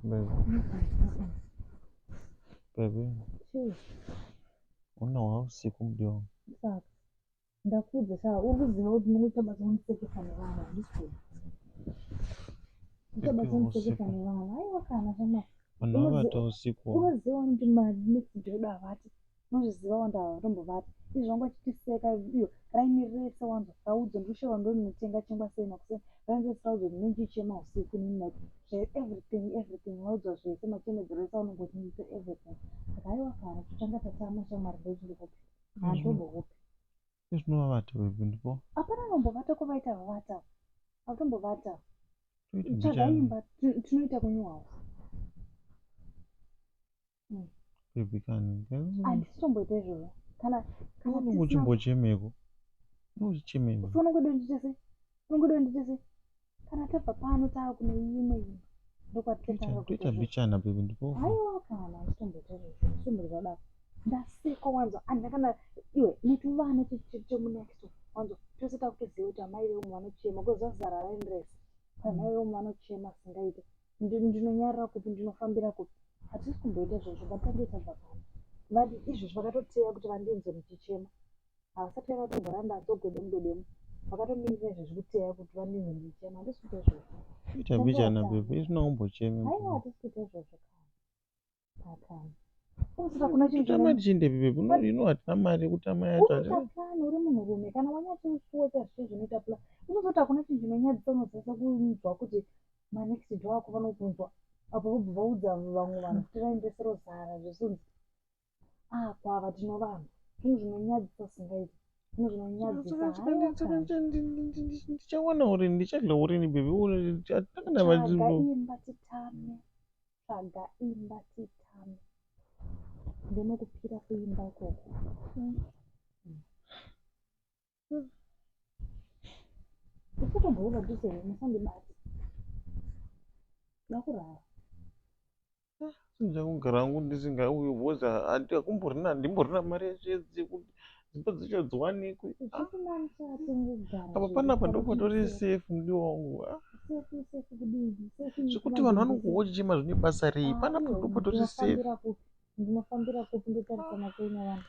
Baby. Baby. Chii? Una hwausiku mudiwa wangu. Saka ndakuudza sha uri kuziva kuti ndinoita basa kundisekesa nevanhu handisi kuda. Ita basa kundisekesa nevanhu. Aiwa kana shamwari. Vanhu vavata usiku. Unoziva kuti manext door havati. Unozviziva wanda havatombovati. Izvi vanga vachitiseka iyo raini rese wanzwa raudzwa ndikushaiwa ndoninotenga chingwa sei makuseni. Raini rese raudzwa kuti ndinenge usiku nini like zve everything everything waudzwa zvese machemedzero ese aunenge uchiita everything. Saka aiwa kana totanga tatama shamwari ndochindikupi. Handombokupi. Izvinovavata baby ndipo. Hapana anombovata kwavaita vavata. Hautombovata. Tsvaga imba tinoita kunew house. Baby kani. Handisitomboita izvozvo. Kana kana unenge uchimbochemeko. Unochichemei? So unongoda ndiite sei? Unongoda ndiite sei? Kana tabva pano taa kune imwe imba ndokwatotanga kuita mbichana baby ndipo. Haiwa kana handitomboita izvozvo. Handitomboita zvadaro. Ndasekwa wanzwa handina kana iwe netuvana chemunext wanzwa tose takutoziva kuti amai veumwe vanochema because vazara raini rese. Amai veumwe vanochema singaite. Ndinonyarira kupi ndinofambira kupi. Hatisi kumboita izvozvo ngatitange tabva pano. Vadi izvezvi vakatoteya kuti vandinzwe ndichichema. Havasati vatombora ndanzwa gwedemu gwedemu. Vakatomirira izvezvi kuteya kuti vandinzwe ndichichema. Handisi kuita izvozvo. Kuita mbichana baby izvino umbocheme. Aiwa hatisi kuita izvozvo kana. Kana. Kutama tichiendepi baby? Ino hatina mari yekutama yacho. Unoita plan uri munhurume kana wanyatsosuwa chaizvo zvinoita plan. Unozoti hakuna chinhu chinonyadzisa unozasa kunzwa kuti manext door ako vanokunzwa apo vobva vaudza vamwe vanhu kuti raini rese rozara zvesunzi ah kwava tinovanhu zvinhu zvinonyadzisa singaiti zvinhu zvinonyadzisa. Ndichawana urini ndichadya urini baby? Tsvaga imba titame. Tsvaga imba titame. Ndinokupira kuimba ikoko. Usatombouya padhuze musandibate. Ndakurara. Ndichakugara hangu ndisingauyi because hakumborina handimborina mari yacho yekuti dzimba dzacho dziwanikwe. Apa panapa ndopatori safe mudiwa wangu. Zvekuti vanhu vanongohwa uchichema zvine basa rei? Panapa ndopatori safe. Ndinofambira kupi ndotarisana sei nevanhu?